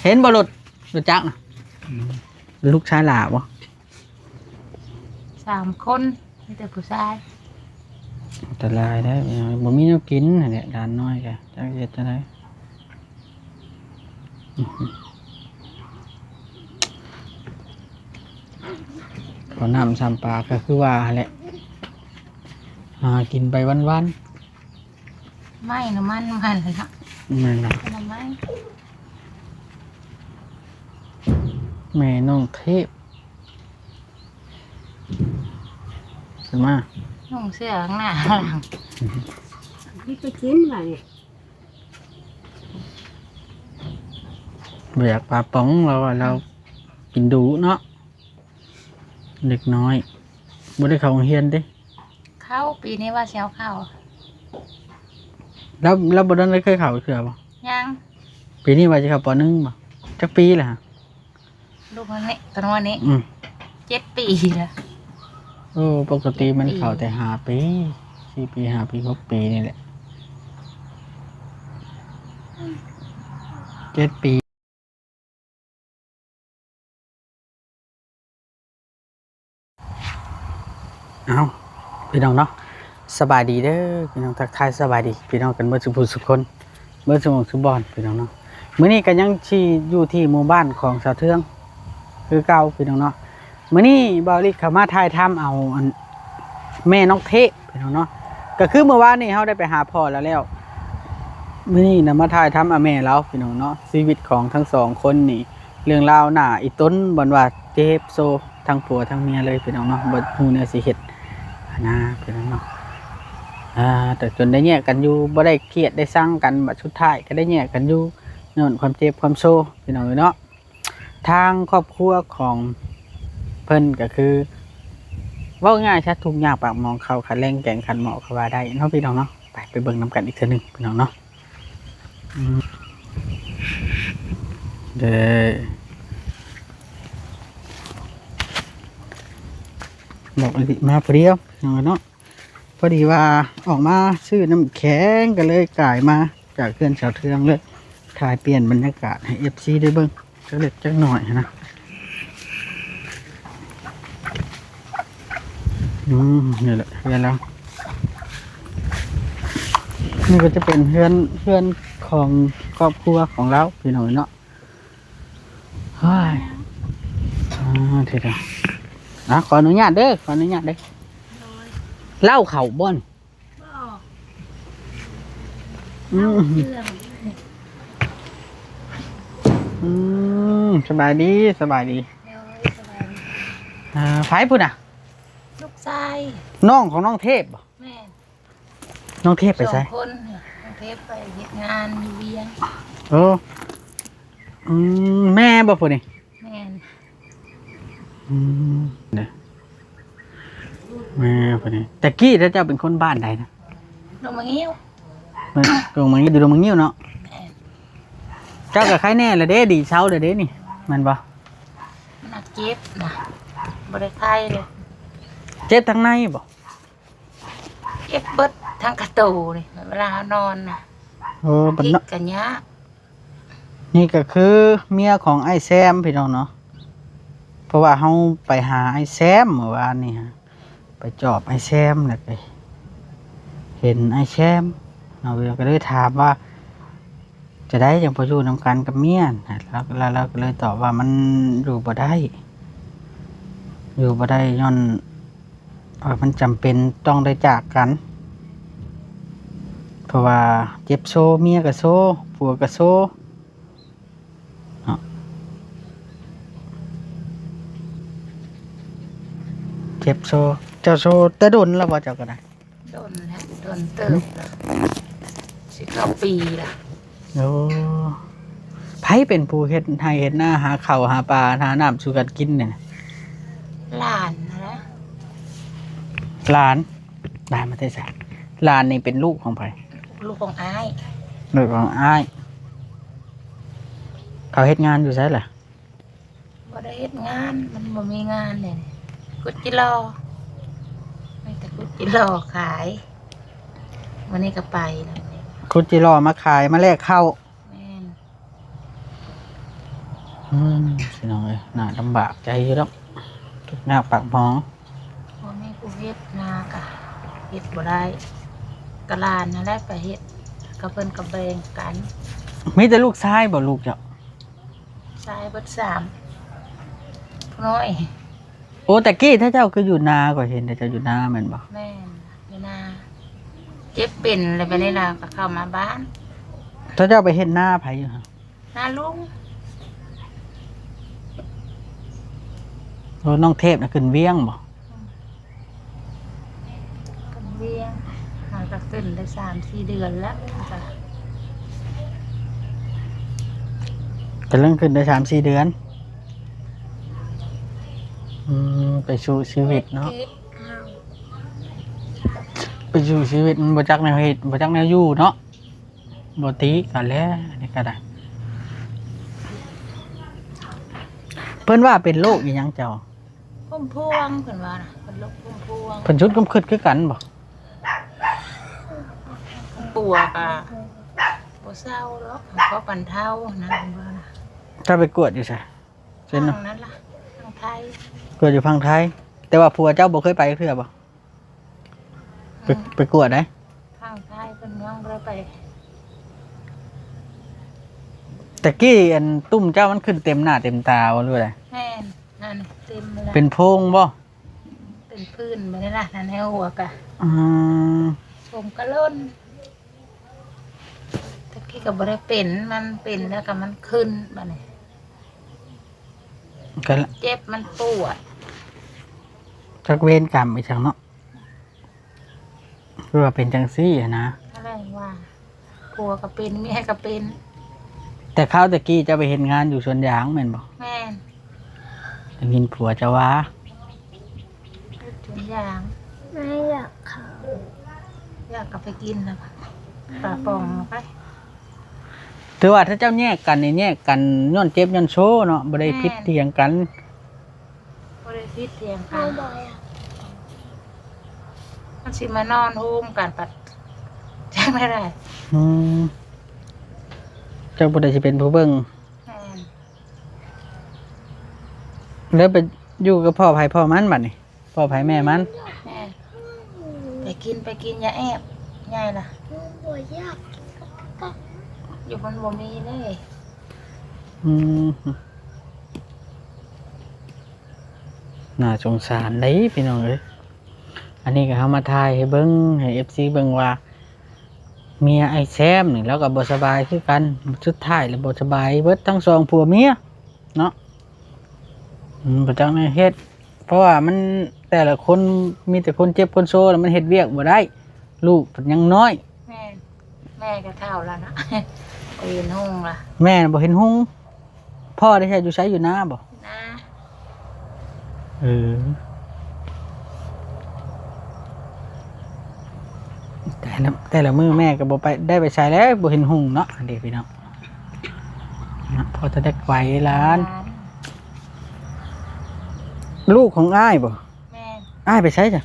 ເຫັນບໍ່ລົດ ລົດຈັກນະ? ອືມ ລູກຊາຍຫຼ້າບໍ່? ສາມຄົນ ມີແຕ່ຜູ້ຊາຍ. ອັນຕະລາຍໄດ໋ ບໍ່ມີແນວກິນຫັ້ນແຫຼະ ຫຼານນ້ອຍກະຈັກເຮັດຈັ່ງໃດ. ເຂົ້ານ້ຳຊຳປາກະຄືວ່າຫັ້ນແຫຼະ ຫາກິນໄປວັນໆ. ໄມ້ນ້ຳມັນມັນເນາະ. ແມ່ນລະ ນ້ຳໄມ້. ແມ່ນ້ອງເທບ ຂຶ້ນມາ ນຸ່ງເສື້ອຂ້າງໜ້າຂ້າງຫຼັງ ນີ້ໄປກິນບາດນີ້. ບໍ່ຢາກປາປ໋ອງ ລາວວ່າລາວກິນດຸເນາະ. ເດັກນ້ອຍບໍ່ໄດ້ເຂົ້າໂຮງຮຽນຕິ? ເຂົ້າ ປີນີ້ວ່າຊິເອົາເຂົ້າ. ລາວ ລາວບໍ່ທັນໄດ້ເຄີຍເຂົ້າເທື່ອບໍ່? ຍັງ. ປີນີ້ວ່າຊິເຂົ້າ ປໍໜຶ່ງບໍ່? ຈັກປີລະ? ລູກນັ້ນນີ້ ໂຕນ້ອຍນີ້ ອືມ ເຈັດປີລະ. ໂອ້ ປົກກະຕິມັນເຂົ້າແຕ່ຫ້າປີ ສີ່ປີ ຫ້າປີ ຫົກປີນີ້ແຫຼະ ເຈັດປີ. ເອົ້າ ພີ່ນ້ອງເນາະ ສະບາຍດີເດີພີ່ນ້ອງ ທັກທາຍສະບາຍດີພີ່ນ້ອງກັນເບິດສູ່ຜູ້ສູ່ຄົນ ເບິດສູ່ໝ່ອງສູ່ບ່ອນພີ່ນ້ອງເນາະ. ມື້ນີ້ກະຍັງຊິຢູ່ທີ່ໝູ່ບ້ານຂອງສາວເທືອງຄືເກົ່າພີ່ນ້ອງເນາະ. ມື້ນີ້ບ່າວລິດເຂົ້າມາຖ່າຍທຳເອົາອັນ ແມ່ນ້ອງເທບ ພີ່ນ້ອງເນາະ ກະຄືມື້ວານນີ້ເຮົາໄດ້ໄປຫາພໍ່ລາວແລ້ວ ມື້ນີ້ນະມາຖ່າຍທຳອາແມ່ລາວພີ່ນ້ອງເນາະ. ຊີວິດຂອງທັງສອງຄົນນີ້ ເລື່ອງລາວໜ້າອີຕົນ ບ່ອນວ່າເຈັບໂຊ ທັງຜົວທັງເມຍເລີຍພີ່ນ້ອງເນາະ ບໍ່ຮູ້ແນວຊິເຮັດຫັ້ນນາພີ່ນ້ອງເນາະ. ອ່າ ແຕ່ຈົນໄດ້ແຍກກັນຢູ່ ບໍ່ໄດ້ກຽດໄດ້ຊັງກັນ ບາດສຸດທ້າຍກະໄດ້ແຍກກັນຢູ່ ຍ້ອນຄວາມເຈັບຄວາມໂຊພີ່ນ້ອງເອີຍເນາະ. ທາງຄອບຄົວຂອງເພິ່ນກະຄື ເວົ້າງ່າຍຊະ ທຸກຍາກປາກໝອງ ເຂົ້າຂາດແລງແກງຂາດໝໍ້ກະວ່າໄດ້ເນາະພີ່ນ້ອງເນາະ. ໄປ ໄປເບິ່ງນຳກັນອີກເທື່ອໜຶ່ງພີ່ນ້ອງເນາະ. ອືມ ເດ້ ບອກອີ່ຫຼີມາຜູ້ດຽວພີ່ນ້ອງເນາະ. ພໍດີວ່າອອກມາຊື້ນ້ຳແຂງ ກະເລີຍກາຍມາຈາກເຮືອນສາວເທືອງເລີຍ ຖ່າຍປ່ຽນບັນຍາກາດໃຫ້ເອັຟຊີໄດ້ເບິ່ງຈັກເລັກຈັກນ້ອຍຫັ້ນນະ. ອືມ ນີ້ແຫຼະເຮືອນລາວ ນີ້ກະຈະເປັນເຮືອນ ເຮືອນຂອງຄອບຄົວຂອງລາວພີ່ນ້ອງເນາະ. ເຮີ້ຍ ອ່າ ເດີໆ ອ່າ ຂໍອະນຸຍາດເດີ ຂໍອະນຸຍາດເດີ. ໂດຍ ເຫຼົ້າເຂົ້າບໍ່ນີ້? ບໍ່ ອືມ ເຫຼົ້າເຄື່ອງ. ອືມ ສະບາຍດີ ສະບາຍດີ. ໂດຍ ສະບາຍດີ. ອ່າ ໃຜພຸ້ນນະ? ລູກຊາຍ ນ້ອງຂອງນ້ອງເທບບໍ່? ແມ່ນ. ນ້ອງເທບໄປໃສ? ສອງຄົນ ນ້ອງເທບໄປເຮັດງານຢູ່ວຽງ. ເອີ ອືມ ແມ່ບໍ່ຜູ້ນີ້? ແມ່ນ. ອືມ ເດ້ ແມ່ຜູ້ນີ້. ແຕ່ກີ້ເຈົ້າເປັນຄົນບ້ານໃດນະ? ດົງໝາກງິ້ວ. ດົງໝາກງິ້ວ ຢູ່ດົງໝາກງິ້ວເນາະ. ແມ່ນ. ເຈົ້າກະໄຄແນ່ລະເດ້ ດີເຊົາລະເດ້ນີ້ ແມ່ນບໍ່? ໜັກເຈັບນະ ບໍ່ໄດ້ໄຄເລີຍ. ເຈັບທາງໃນບໍ່? ເຈັບເບິດທັງກະໂຕນີ້ ເວລາເຮົານອນນະ. ເອີ ບັດເນາະ ກະຍາກ. ນີ້ກະຄືເມຍຂອງອ້າຍແຊມພີ່ນ້ອງເນາະ ເພາະວ່າເຮົາໄປຫາອ້າຍແຊມມື້ວານນີ້ ໄປຈອບອ້າຍແຊມ ແລ້ວກະເຫັນອ້າຍແຊມເນາະ ກະເລີຍຖາມວ່າ ຈະໄດ້ຈັ່ງບໍ່ຢູ່ນຳກັນກັບເມຍ ລາວ ລາວ ລາວກະເລີຍຕອບວ່າມັນຢູ່ບໍ່ໄດ້ ຢູ່ບໍ່ໄດ້ຍ້ອນ ເອີ ມັນຈຳເປັນຕ້ອງໄດ້ຈາກກັນ ເພາະວ່າເຈັບໂຊ ເມຍກະໂຊ ຜົວກະໂຊເນາະ ເຈັບໂຊ. ເຈົ້າໂຊແຕ່ດົນແລ້ວບໍ່ ເຈົ້າກະໄດ້? ດົນແລ້ວ ດົນເຕີບແລ້ວ ຊິເຂົ້າປີລະ. ໂອ້ ໃຜເປັນຜູ້ເຮັດໄຮ່ເຮັດນາ ຫາເຂົ້າຫາປາ ຫານ້ຳສູ່ກັນກິນນີ້ນະ? ຫຼານຫັ້ນແຫຼະ. ຫຼານ? ຫຼານມາແຕ່ໃສ? ຫຼານນີ້ເປັນລູກຂອງໃຜ? ລູກຂອງອ້າຍ. ລູກຂອງອ້າຍ. ເຂົາເຮັດງານຢູ່ໃສລະ? ບໍ່ໄດ້ເຮັດງານ ມັນບໍ່ມີງານເດ ຂຸດຈິລໍ ມີແຕ່ຂຸດຈິລໍຂາຍ. ມື້ນີ້ກະໄປແລ້ວ ຂຸດຈິລໍມາຂາຍ ມາແລກເຂົ້າ. ແມ່ນ. ອືມ ພີ່ນ້ອງເອີຍ ໜ້າລຳບາກໃຈຢູ່ດອກ ທຸກຍາກປາກໝອງ. ບໍ່ມີຜູ້ເຮັດນາກະເຮັດບໍ່ໄດ້ ກະຫຼານຫັ້ນແຫຼະໄປເຮັດ ກະເພິ່ນກະແບ່ງກັນ. ມີແຕ່ລູກຊາຍບໍ່ ລູກເຈົ້າ? ຊາຍເບິດສາມ ຜູ້ນ້ອຍ. ໂອ້ ແຕ່ກີ້ຖ້າເຈົ້າຄືຢູ່ນາ ຂ້ອຍເຫັນແຕ່ເຈົ້າຢູ່ນາແມ່ນບໍ່? ແມ່ນ ຢູ່ນາ ເຈັບເປັນແລ້ວບາດນີ້ລາວກະເຂົ້າມາບ້ານ. ຖ້າເຈົ້າໄປເຮັດນາໃຜຢູ່ຫັ້ນ? ນາລຸງ. ໂອ້ ນ້ອງເທບນະຂຶ້ນວຽງບໍ່? ອືມ ຂຶ້ນວຽງ ຫາກະຂຶ້ນໄດ້ສາມສີ່ເດືອນແລ້ວ ກຳລັງຂຶ້ນໄດ້ສາມສີ່ເດືອນ. ອືມ ໄປສູ້ຊີວິດເນາະ ໄປສູ້ຊີວິດ ມັນບໍ່ຈັກແນວເຮັດ ບໍ່ຈັກແນວຢູ່ເນາະ. ບໍ່ຕິກັນແຫຼະ ອັນນີ້ກະໄດ້. ເພິ່ນວ່າເປັນໂລກອີ່ຫຍັງເຈົ້າ? ພຸ້ມພວງ ເພິ່ນວ່ານະ ເປັນໂລກພຸ້ມພວງ. ເພິ່ນຊຸດຄວາມຄິດຄືກັນບໍ່? ປົວກະບໍ່ເຊົາດອກ ເພາະບັນເທົານະ ເພິ່ນວ່ານະ. ເຈົ້າໄປກວດຢູ່ໃສ? ເຊັ່ນ ທາງນັ້ນລະ ທາງໄທ. ກວດຢູ່ຝັ່ງໄທ ແຕ່ວ່າຜົວເຈົ້າບໍ່ເຄີຍໄປເທື່ອບໍ່? ໄປ ອືມ ໄປກວດໃດ໋ ທາງໄທເພິ່ນຍັງບໍ່ໄດ້ໄປ. ແຕ່ກີ້ອັນຕຸ່ມເຈົ້າມັນຂຶ້ນເຕັມໜ້າເຕັມຕາບໍ່ ຫຼືວ່າໃດ? ແມ່ນ ນັ້ນເຕັມແລ້ວ. ເປັນໂພງບໍ່? ເປັນຜື່ນບາດນີ້ລະ ນັ້ນໃນຫົວກະ ອືມ ຜົມກະຫຼົ່ນ. ແຕ່ກີ້ກະບໍ່ໄດ້ເປັນ ມັນເປັນແລ້ວກະມັນຂຶ້ນບາດນີ້ ກະເຈັບ ມັນປວດ. ຈັກເວນກຳອີ່ຫຍັງເນາະ ຄືວ່າເປັນຈັ່ງຊີ້ຫັ້ນນະ. ກະແລ້ວວ່າ ຜົວກະເປັນ ເມຍກະເປັນ. ແຕ່ຄາວແຕ່ກີ້ເຈົ້າໄປເຮັດງານຢູ່ສວນຢາງແມ່ນບໍ່? ແມ່ນ. ໄດ້ຍິນຜົວເຈົ້າວ່າ ເຮັດທຸກຢ່າງ. ແມ່ຢາກເຂົ້າ ຢາກກະໄປກິນນະ ປາປອງໄປ. ຖືວ່າຖ້າເຈົ້າແຍກກັນນີ້ ແຍກກັນຍ້ອນເຈັບຍ້ອນໂຊເນາະ ບໍ່ໄດ້ ແມ່ນ ຜິດຖຽງກັນ. ບໍ່ໄດ້ຜິດຖຽງກັນ ມັນຊິມານອນໂຮມກັນ ປັດຈັກແນວໃດ. ອືມ ຈັກຜູ້ໃດຊິເປັນຜູ້ເບິ່ງ. ແມ່ນ. ແລ້ວໄປຢູ່ກັບພໍ່ໃຜພໍ່ມັນບາດນີ້ ພໍ່ໃຜແມ່ມັນ. ແມ່ນ. ໄປກິນ ໄປກິນ ຢ່າແອບ ໃຫຍ່ລະ ບໍ່ຢາກ ຢູ່ມັນບໍ່ມີເດ້. ອືມ ໜ້າສົງສານເດ້ພີ່ນ້ອງເອີຍ. ອັນນີ້ກະເຮົາມາຖ່າຍໃຫ້ເບິ່ງ ໃຫ້ເອັຟຊີເບິ່ງວ່າ ເມຍອ້າຍແຊມນີ້ລາວກະບໍ່ສະບາຍຄືກັນ ສຸດທ້າຍລະບໍ່ສະບາຍເບິດທັງສອງຜົວເມຍເນາະ. ອືມ ບໍ່ຈັກແນວເຮັດ ເພາະວ່າມັນແຕ່ລະຄົນມີແຕ່ຄົນເຈັບຄົນໂຊ ລະມັນເຮັດວຽກບໍ່ໄດ້ ລູກເພິ່ນຍັງນ້ອຍ. ແມ່ນ. ແມ່ກະເຖົ້າລະນະ ບໍ່ເຫັນຮຸ່ງລະ. ແມ່ບໍ່ເຫັນຮຸ່ງ. ພໍ່ເດ ຢູ່ໃສ ຢູ່ນາບໍ່? ນາ. ເອີ ແຕ່ລະ ແຕ່ລະມື້ແມ່ກະບໍ່ໄປ ໄດ້ໄປໃສແລ້ວ ບໍ່ເຫັນຮຸ່ງເນາະ. ອັນນີ້ພີ່ນ້ອງເນາະ ພໍແຕ່ໄດ້ໄກວຫຼານ. ຫຼານ ລູກຂອງອ້າຍບໍ່? ແມ່ນ. ອ້າຍໄປໃສຈ້ະ?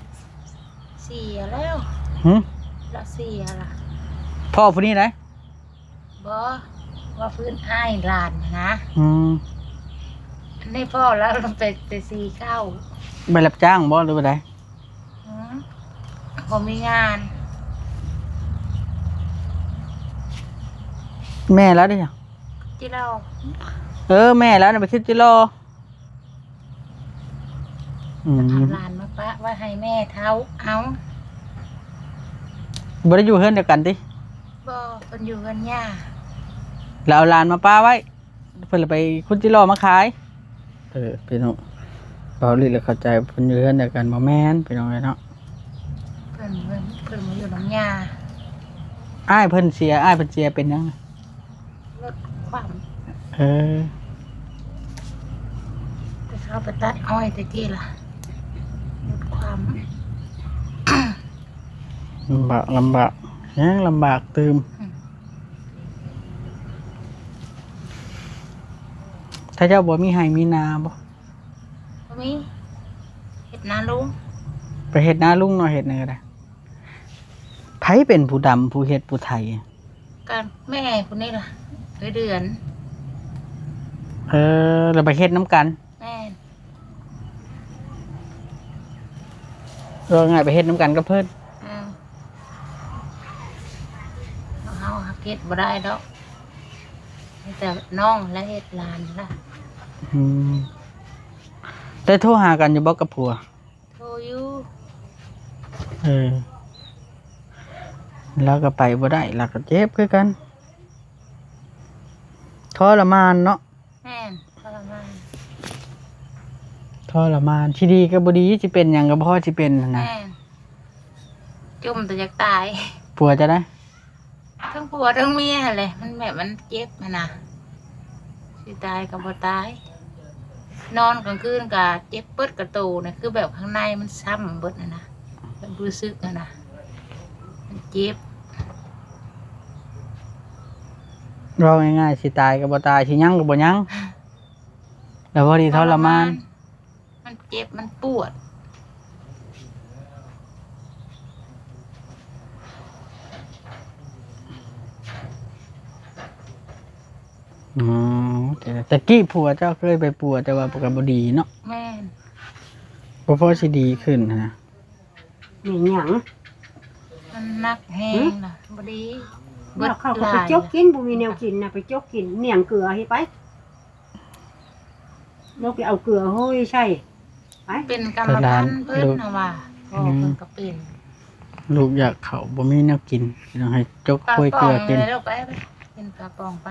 ເສຍແລ້ວ. ຫື? ລາວເສຍລະ. ພໍ່ຜູ້ນີ້ໃດ? ບໍ່ ວ່າພື້ນອ້າຍຫຼານນະ. ອືມ ອັນນີ້ພໍ່ລາວໄປ ໄປສີເຂົ້າ. ໄປຮັບຈ້າງບໍ່ ຫຼືວ່າໃດ? ຫື? ບໍ່ມີງານ. ແມ່ລາວເດ? ຈິລໍ. ເອີ ແມ່ລາວໄປຄິດຈິລໍ. ອືມ ເອົາຫຼານມາປະໄວ້ໃຫ້ແມ່ເຖົ້າເອົາ. ບໍ່ໄດ້ຢູ່ເຮືອນດຽວກັນຕິ? ບໍ່ ເພິ່ນຢູ່ເຮືອນຍ່າ. ແລ້ວເອົາຫຼານມາປະໄວ້ ເພິ່ນລະໄປຂຸດຈິລໍມາຂາຍ. ເອີ ພີ່ນ້ອງ ເວົ້າລີ້ລະເຂົ້າໃຈ ເພິ່ນຢູ່ເຮືອນດຽວກັນ ບໍ່ແມ່ນ ພີ່ນ້ອງເອີຍເນາະ. ເພິ່ນ ເພິ່ນ ເພິ່ນມາຢູ່ນຳຍ່າ. ອ້າຍເພິ່ນເສຍ ອ້າຍເພິ່ນເສຍເປັນຫຍັງ? ລົດຂວ້ຳ. ເອີ ແຕ່ເຂົາໄປຕັດອ້ອຍແຕ່ກີ້ລະ ລົດຂວ້ຳ. ລຳບາກ ລຳບາກ ແຮງລຳບາກຕື່ມ. ອືມ ຖ້າເຈົ້າບໍ່ມີໄຮ່ມີນາບໍ່? ບໍ່ມີ ເຮັດນາລຸງ. ໄປເຮັດນາລຸງເນາະ ເຮັດແນວໃດ? ໃຜເປັນຜູ້ດຳ ຜູ້ເຮັດ ຜູ້ໄຖ? ກະແມ່ຜູ້ນີ້ລະ ເອື້ອຍເດືອນ. ເອີ ແລ້ວໄປເຮັດນຳກັນ. ແມ່ນ. ເວົ້າງ່າຍໄປເຮັດນຳກັນກັບເພິ່ນ. ອືມ ເຮົາຫາເຮັດບໍ່ໄດ້ດອກ ມີແຕ່ນ້ອງແລະເຮັດ ຫຼານລະ. ອືມ ໄດ້ໂທຫາກັນຢູ່ບໍ່ກັບຜົວ? ໂທຢູ່. ເອີ ລາວກໍໄປບໍ່ໄດ້ ລາວກໍເຈັບຄືກັນ ທໍລະມານເນາະ. ແມ່ນ ທໍລະມານ ທໍລະມານ ຊິດີກໍບໍ່ດີ ຊິເປັນຫຍັງກໍບໍ່ພໍຊິເປັນຫັ້ນນະ. ແມ່ນ ຈົ່ມແຕ່ຢາກຕາຍ. ຜົວຈະໄດ້ ທັງຜົວທັງເມຍຫັ້ນແຫຼະ ມັນແບບມັນເຈັບຫັ້ນນະ ຊິຕາຍກໍບໍ່ຕາຍ ນອນກາງຄືນກໍເຈັບເບິດກະໂຕນະ ຄືແບບຂ້າງໃນມັນຊ້ຳເບິດຫັ້ນນະ ແບບຮູ້ສຶກຫັ້ນນະ ມັນເຈັບ. ເວົ້າງ່າຍໆ ຊິຕາຍກໍບໍ່ຕາຍ ຊິຍັງກໍບໍ່ຍັງ ແລ້ວພໍດີທໍລະມານ ມັນເຈັບ ມັນປວດ. ອໍ ແຕ່ ແຕ່ກີ້ຜົວເຈົ້າເຄີຍໄປປົວ ແຕ່ວ່າກໍບໍ່ດີເນາະ. ແມ່ນ ບໍ່ພໍຊິດີຂຶ້ນຫັ້ນນະ. ແມ່ນຫຍັງ? ມັນໜັກແຮງນະ ບໍ່ດີ ເບິດເຂົ້າກໍໄປຈົກກິນ ບໍ່ມີແນວກິນນະ ໄປຈົກກິນ ໜຽງເກືອເຮັດໄປ. ລົງໄປເອົາເກືອໂຮຍໃສ່ ໄປ ເປັນກຳມະພັນເພິ່ນນະວ່າ ພໍ່ເພິ່ນກໍເປັນ. ລູກຢາກເຂົ້າ ບໍ່ມີແນວກິນ ຕ້ອງໃຫ້ຈົກໂຮຍເກືອກິນ. ເປັນປາປອງໄປ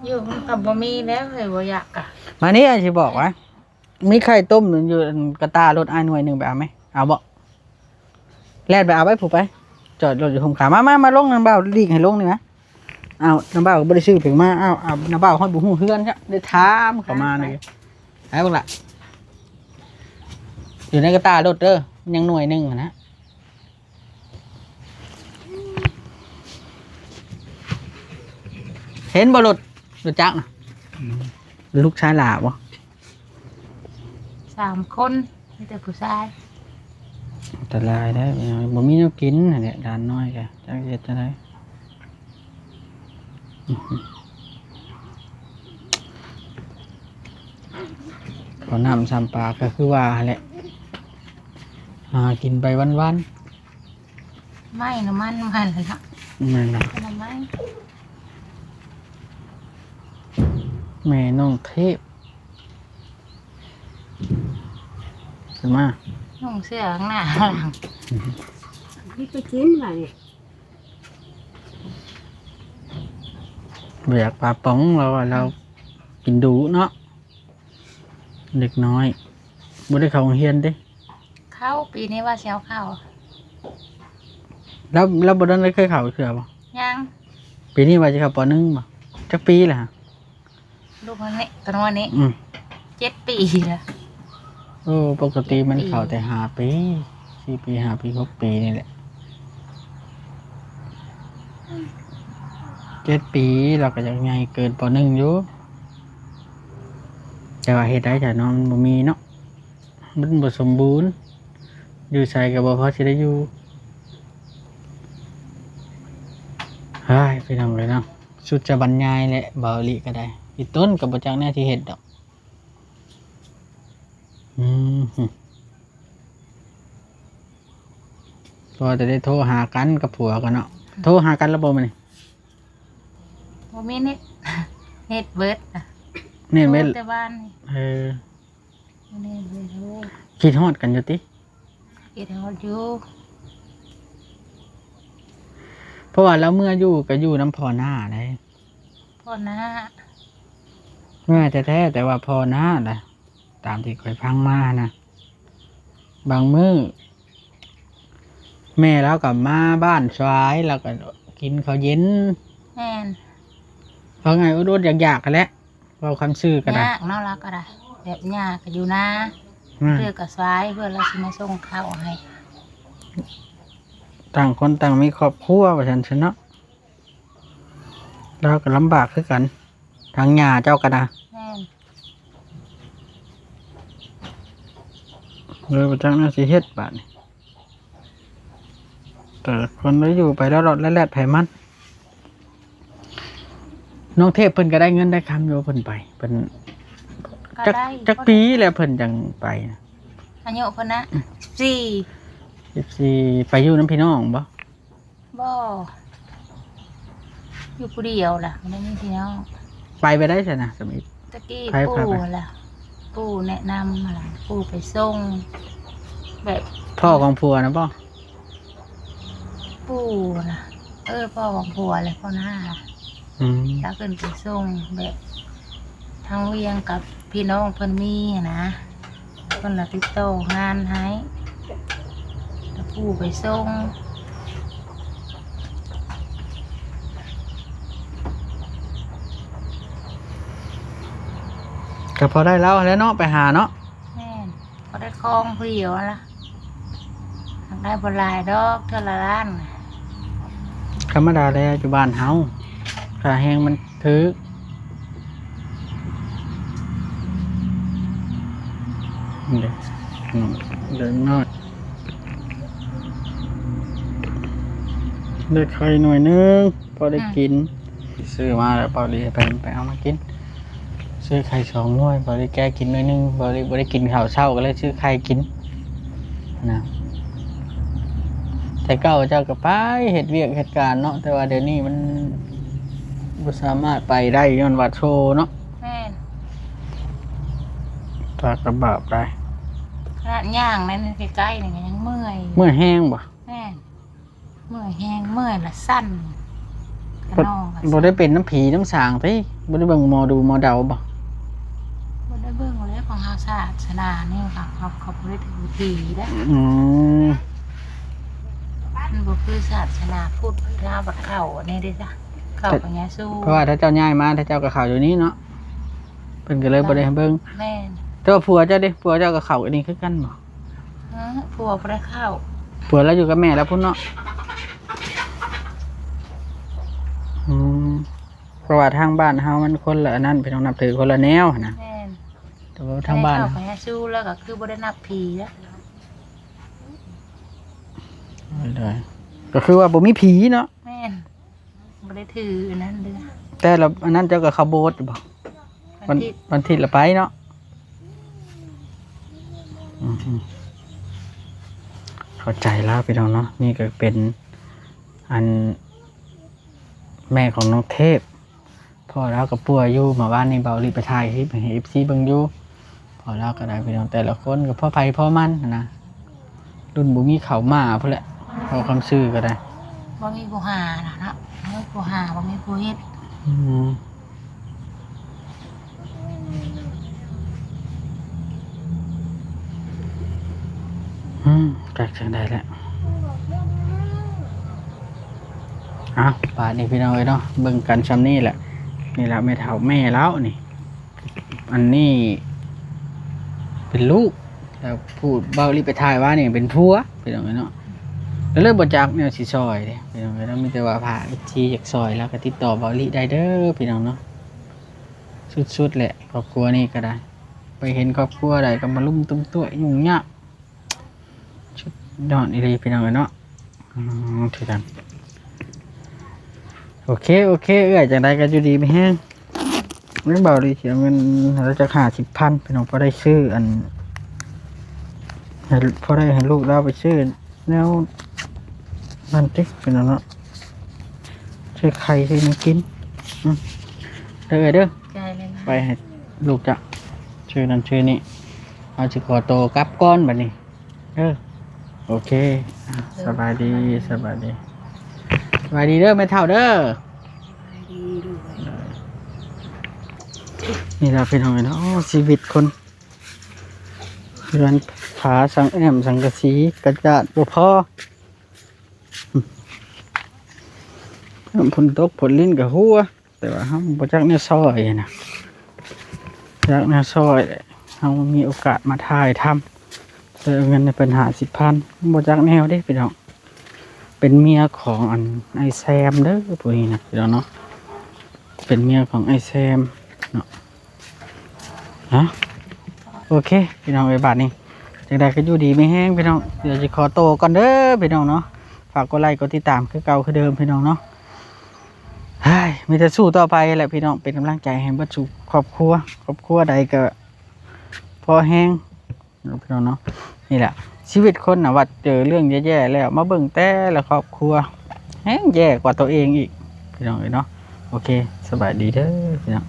ຢູ່ມັນກໍບໍ່ມີແລ້ວເຮີຍ ບໍ່ຢາກກະ. ມານີ້ ອ້າຍຊິບອກວ່າ ມີໄຂ່ຕົ້ມຢູ່ອັນກະຕ່າລົດອ້າຍໜ່ວຍໜຶ່ງ ໄປເອົາໄໝ? ເອົາບໍ່? ແລ່ນໄປເອົາໄວ້ພຸ້ນໄປ ຈອດລົດຢູ່ໂຮງຄາ. ມາ ມາ ມາລົງນຳບ່າວ ຫຼີກໃຫ້ລົງນີ້ນະ. ເອົາ ນຳບ່າວກໍບໍ່ໄດ້ຊື້ເພິ່ນມາ. ເອົາ ເອົາ ນຳບ່າວຮອດບໍ່ຮູ້ເຮືອນຊະ ໄດ້ຖາມເຂົ້າມານີ້. ໄປ ໄປບັກຫຼ້າ ຢູ່ໃນກະຕ່າລົດເດີ ຍັງໜ່ວຍໜຶ່ງຫັ້ນນະ. ເຫັນບໍ່ລົດ ລົດຈັກນະ? ອືມ ລູກຊາຍຫຼ້າບໍ່? ສາມຄົນ ມີແຕ່ຜູ້ຊາຍ. ອັນຕະລາຍໄດ໋ ບໍ່ມີແນວກິນຫັ້ນແຫຼະ ຫຼານນ້ອຍກະຈັກເຮັດຈັ່ງໃດ. ເຂົ້ານ້ຳຊຳປາກໍຄືວ່າຫັ້ນແຫຼະ ຫາກິນໄປວັນໆ. ໄມ້ນ້ຳມັນມັນເນາະ. ແມ່ນລະ ນ້ຳມັນ. ແມ່ນ້ອງເທບ ຂຶ້ນມາ ນຸ່ງເສື້ອຂ້າງໜ້າ ນີ້ໄປກິນວ່ານີ້. ບໍ່ຢາກປາປອງ ລາວວ່າລາວກິນດຸເນາະ ເດັກນ້ອຍ. ບໍ່ໄດ້ເຂົ້າໂຮງຮຽນຕິ? ເຂົ້າ ປີນີ້ວ່າຊິເອົາເຂົ້າ. ລາວ ລາວບໍ່ທັນໄດ້ເຄີຍເຂົ້າເທື່ອບໍ່? ຍັງ. ປີນີ້ວ່າຊິເຂົ້າ ປໍໜຶ່ງ ບໍ່? ຈັກປີແລ້ວ? ລູກມັນນີ້ ຕົວນ້ອຍນີ້ ອືມ ເຈັດປີແລ້ວ. ໂອ້ ປົກກະຕິມັນເຂົ້າແຕ່ຫ້າປີ ສີ່ປີ ຫ້າປີ ຫົກປີນີ້ແຫຼະ. ເຈັດປີ ລາວກໍຢາກໃຫຍ່ເກີນ ປໍໜຶ່ງ ຢູ່ ແຕ່ວ່າເຮັດໄດ້ຊະເນາະ ມັນບໍ່ມີເນາະ ມັນບໍ່ສົມບູນ ຢູ່ໃສກໍບໍ່ພໍຊິໄດ້ຢູ່. ເຮີ້ຍ ພີ່ນ້ອງເອີຍເນາະ ສຸດຈະບັນຍາຍແຫຼະ ເວົ້າອີ່ຫຼີກໍໄດ້. ອີ່ຕົນກໍບໍ່ຈັກແນວຊິເຮັດດອກ. ອືມ ພໍແຕ່ໄດ້ໂທຫາກັນກັບຜົວກັນເນາະ. ໂທຫາກັນແລ້ວບໍ່ມື້ນີ້? ບໍ່ມີເນັດ ເນັດເບິດ ເນັດເບິດ ໂທແຕ່ວານນີ້. ເອີ ເນັດເບິດ. ຄິດຮອດກັນຢູ່ຕິ? ຄິດຮອດຢູ່ ເພາະວ່າລາວເມືອຢູ່ກໍຢູ່ນຳພໍ່ນ້າໄດ໋. ພໍ່ນ້າ ເມືອແທ້ໆ ແຕ່ວ່າພໍ່ນ້ານະ ຕາມທີ່ຂ້ອຍຟັງມານະ ບາງມື້ແມ່ລາວກໍມາບ້ານຊາຍ ລາວກໍກິນເຂົ້າເຢັນ. ແມ່ນ ເວົ້າງ່າຍ ອົດໆ ຢາກໆ ຫັ້ນແຫຼະ ເວົ້າຄຳຊື່ກໍໄດ້. ຍາກເນາະ ລາວກໍໄດ້ ແບບຍ່າກໍຢູ່ນາ ອືມ ເທື່ອກໍຊາຍ ເພື່ອລາວຊິມາສົ່ງເຂົ້າໃຫ້. ຕ່າງຄົນຕ່າງມີຄອບຄົວວ່າຊັ້ນຊະເນາະ. ລາວກໍລຳບາກຄືກັນ ທາງຍ່າເຈົ້າກໍນະ. ແມ່ນ ເລີຍບໍ່ຈັກແນວຊິເຮັດບາດນີ້ ແຕ່ລະຄົນໄດ້ຢູ່ໄປລອດໆ ແລດໆ ໃຜມັນ. ນ້ອງເທບເພິ່ນກໍໄດ້ເງິນໄດ້ຄຳຢູ່ ເພິ່ນໄປ ເພິ່ນ ກໍ ຈັກ ໄດ້ ຈັກປີແລ້ວເພິ່ນຈັ່ງໄປນະ? ອາຍຸເພິ່ນນະ ສິບສີ່ ສິບສີ່ ໄປຢູ່ນຳພີ່ນ້ອງບໍ່? ບໍ່ ຢູ່ຜູ້ດຽວລະ ບໍ່ໄດ້ມີພີ່ນ້ອງ. ໄປແບບໃດຊັ້ນນະ ສຳອິດ? ຕະກີ້ ໃຜພາໄປ? ປູ່ລະ ປູ່ແນະນຳຫັ້ນລະ ປູ່ໄປສົ່ງ ແບບ ພໍ່ຂອງຜົວນະບໍ່? ປູ່ນະ ເອີ ພໍ່ຂອງຜົວແຫຼະ ພໍ່ນ້າ ອືມ ລາວຂຶ້ນໄປສົ່ງ ແບບທາງວຽງກັບພີ່ນ້ອງເພິ່ນມີຫັ້ນນະ ເພິ່ນລະຕິດຕໍ່ງານໃຫ້ ລະປູ່ໄປສົ່ງ ກໍພໍໄດ້ລາວແຫຼະເນາະ ໄປຫາເນາະ. ແມ່ນ ກໍໄດ້ຄອງຜູ້ດຽວຫັ້ນລະ ຫາກໄດ້ບໍ່ຫຼາຍດອກ ເທື່ອລະລ້ານ. ທຳມະດາແລ້ວ ຢູ່ບ້ານເຮົາ ຄ່າແຮງມັນຖືກ ເດັກນ້ອຍ ເດັກນ້ອຍ ໄດ້ໄຂ່ໜ່ວຍໜຶ່ງ ພໍໄດ້ ອືມ ກິນ. ຊື້ມາແລ້ວ ເບົາຫຼີໄປ ໄປເອົາມາກິນ. ຊື້ໄຂ່ສອງໜ່ວຍ ເບົາຫຼີແກະກິນໜ່ວຍໜຶ່ງ. ເບົາຫຼີບໍ່ໄດ້ກິນເຂົ້າເຊົ້າ ກໍເລີຍຊື້ໄຂ່ກິນນະ. ແຕ່ເກົ່າເຈົ້າກໍໄປເຮັດວຽກເຮັດການເນາະ ແຕ່ວ່າດຽວນີ້ມັນບໍ່ສາມາດໄປໄດ້ ຍ້ອນວ່າໂຊເນາະ. ແມ່ນ ປາກກະບາບໄດ໋ ຂະໜາດຍ່າງໃນນີ້ໃກ້ໆ ນີ້ກໍຍັງເມື່ອຍ ເມື່ອຍແຮງບໍ່? ແມ່ນ ເມື່ອຍແຮງ ເມື່ອຍລະສັ່ນ ບໍ່ ກະນອ ບໍ່ໄດ້ເປັນນຳຜີນຳສາງຕິ? ບໍ່ໄດ້ເບິ່ງໝໍດູໝໍເດົາບໍ່? ບໍ່ໄດ້ເບິ່ງແລ້ວ ຂອງເຮົາສາສະໜານີ້ ເຂົາ ເຂົາ ເຂົາບໍ່ໄດ້ຖືຜີເດ້. ອືມ ມັນບໍ່ຄືສາສະໜາພຸດ ລາວບັດເຂົ້າອັນນີ້ເດ້ຈ້ະ ເຂົ້າພະຍາຊູ ເພາະວ່າຖ້າເຈົ້າຍ້າຍມາ ຖ້າເຈົ້າກໍເຂົ້າຢູ່ນີ້ເນາະ ເພິ່ນກໍເລີຍບໍ່ໄດ້ໃຫ້ເບິ່ງ. ແມ່ນ ແຕ່ວ່າຜົວເຈົ້າເດ້? ຜົວເຈົ້າກໍເຂົ້າອັນນີ້ຄືກັນບໍ່? ເອີ ຜົວບໍ່ໄດ້ເຂົ້າ ຜົວລາວຢູ່ກັບແມ່ລາວພຸ້ນເນາະ. ອືມ ເພາະວ່າທາງບ້ານເຮົາມັນຄົນລະອັນນັ້ນ ພີ່ນ້ອງ ນັບຖືຄົນລະແນວຫັ້ນນະ. ແມ່ນ ແຕ່ວ່າທາງບ້ານ ໄດ້ເຂົ້າໄປຫາຊູແລ້ວກໍຄືບໍ່ໄດ້ນັບຜີແລ້ວ. ໂດຍ ກໍຄືວ່າບໍ່ມີຜີເນາະ. ແມ່ນ ບໍ່ໄດ້ຖືອັນນັ້ນເດີ້ ແຕ່ລະອັນນັ້ນເຈົ້າກໍເຂົ້າໂບດຢູ່ບໍ່? ວັນ ວັນທິດ ວັນທິດລະໄປເນາະ. ອືມ ເຂົ້າໃຈລາວ ພີ່ນ້ອງເນາະ. ນີ້ກໍເປັນອັນແມ່ຂອງນ້ອງເທບ ພໍ່ລາວກໍປ່ວຍຢູ່ ເມື່ອວານນີ້ເບົາຫຼີໄປຖ່າຍຄລິບໃຫ້ເອັຟຊີເບິ່ງຢູ່. ພໍລາວກໍໄດ້ ພີ່ນ້ອງ ແຕ່ລະຄົນກໍພໍໃຜພໍມັນຫັ້ນນະ ລຸ້ນບໍ່ມີເຂົ້າມາພຸ້ນແຫຼະ ເວົ້າຄຳຊື່ກໍໄດ້ ບໍ່ມີຜູ້ຫານະເນາະ ບໍ່ມີຜູ້ຫາ ບໍ່ມີຜູ້ເຮັດ. ອືມ ອືມ ຈັກຈັ່ງໃດແຫຼະ. ເອົາ ບາດນີ້ ພີ່ນ້ອງເອີຍເນາະ ເບິ່ງກັນຊ່ຳນີ້ແຫຼະ. ນີ້ລະແມ່ເຖົ້າແມ່ລາວນີ້ ອັນນີ້ເປັນລູກ ແລ້ວຜູ້ເບົາລີໄປຖ່າຍວ່ານີ້ເປັນຜົວ ພີ່ນ້ອງເອີຍເນາະ. ກໍເລີຍບໍ່ຈັກແນວຊິຊ່ອຍເດ້ ພີ່ນ້ອງເອີຍເນາະ. ມີແຕ່ວ່າຖ້າເອັຟຊີຢາກຊ່ອຍ ແລ້ວກໍຕິດຕໍ່ເບົາລີໄດ້ເດີ ພີ່ນ້ອງເນາະ. ສຸດໆແຫຼະ ຄອບຄົວນີ້ກໍໄດ້ ໄປເຫັນຄອບຄົວໃດກໍມາລຸມຕຸ້ມຕົວະຫຍຸ້ງຍາກ. ສຸດຍອດອີ່ຫຼີ ພີ່ນ້ອງເອີຍເນາະ. ອືມ ຄືກັນ. ໂອເຄ ໂອເຄ ເອື້ອຍ ຈັ່ງໃດກໍຢູ່ດີມີແຮງ. ເບິ່ງເບົາລີຊິເອົາເງິນໃຫ້ລາວຈັກຫ້າສິບພັນ ພີ່ນ້ອງ ພໍໄດ້ຊື້ອັນ ໃຫ້ ພໍໄດ້ໃຫ້ລູກລາວໄປຊື້ແນວນັ້ນຕິ ພີ່ນ້ອງເນາະ. ຊື້ໄຂ່ຊື້ຫຍັງກິນ. ອືມ ເດີເອື້ອຍເດີ ຂອບໃຈຫຼາຍໆ ໄປໃຫ້ລູກເຈົ້າຊື້ນັ້ນຊື້ນີ້. ເຮົາຊິຂໍໂຕກັບກ່ອນບັດນີ້. ເອີ ໂອເຄ ອ່າ ເອີ ສະບາຍດີ ສະບາຍດີ ສະບາຍດີເດີແມ່ເຖົ້າເດີ. ສະບາຍດີລູກເອີຍ. ນີ້ລະພີ່ນ້ອງເອີຍເນາະ ໂອ້ ຊີວິດຄົນ ເຮືອນຝາສັງແອ້ມສັງກະສີກະຈາດບໍ່ພໍ ອືມ ຝົນຕົກຝົນລິນກະຮົ່ວ. ແຕ່ວ່າເຮົາບໍ່ຈັກແນວຊ່ອຍນະ ຈັກແນວຊ່ອຍແຫຼະ ເຮົາມີໂອກາດມາຖ່າຍທຳ ແຕ່ເອົາເງິນໃຫ້ເພິ່ນຫ້າສິບພັນ ບໍ່ຈັກແນວເດ້ພີ່ນ້ອງ. ເປັນເມຍຂອງອັນອ້າຍແຊມເດີຜູ້ນີ້ນະ ພີ່ນ້ອງເນາະ ເປັນເມຍຂອງອ້າຍແຊມເນາະ. ຮະ ໂອເຄ ພີ່ນ້ອງເອີຍ ບາດນີ້ຈັ່ງໃດກໍຢູ່ດີມີແຮງພີ່ນ້ອງ. ດຽວຊິຂໍໂຕກ່ອນເດີພີ່ນ້ອງເນາະ. ຝາກກົດໄລກົດຕິດຕາມຄືເກົ່າຄືເດີມພີ່ນ້ອງເນາະ. ເຮີ້ຍ ມີແຕ່ສູ້ຕໍ່ໄປແຫຼະພີ່ນ້ອງ ເປັນກຳລັງໃຈໃຫ້ເບິດສູ່ຄອບຄົວ ຄອບຄົວໃດກໍພໍແຮງເນາະພີ່ນ້ອງເນາະ. ນີ້ແຫຼະ ຊີວິດຄົນນະ ວ່າເຈີເລື່ອງແຍ່ໆແລ້ວ ມາເບິ່ງແຕ່ລະຄອບຄົວແຮງແຍ່ກວ່າໂຕເອງອີກ ພີ່ນ້ອງເອີຍເນາະ. ໂອເຄ ສະບາຍດີເດີພີ່ນ້ອງ.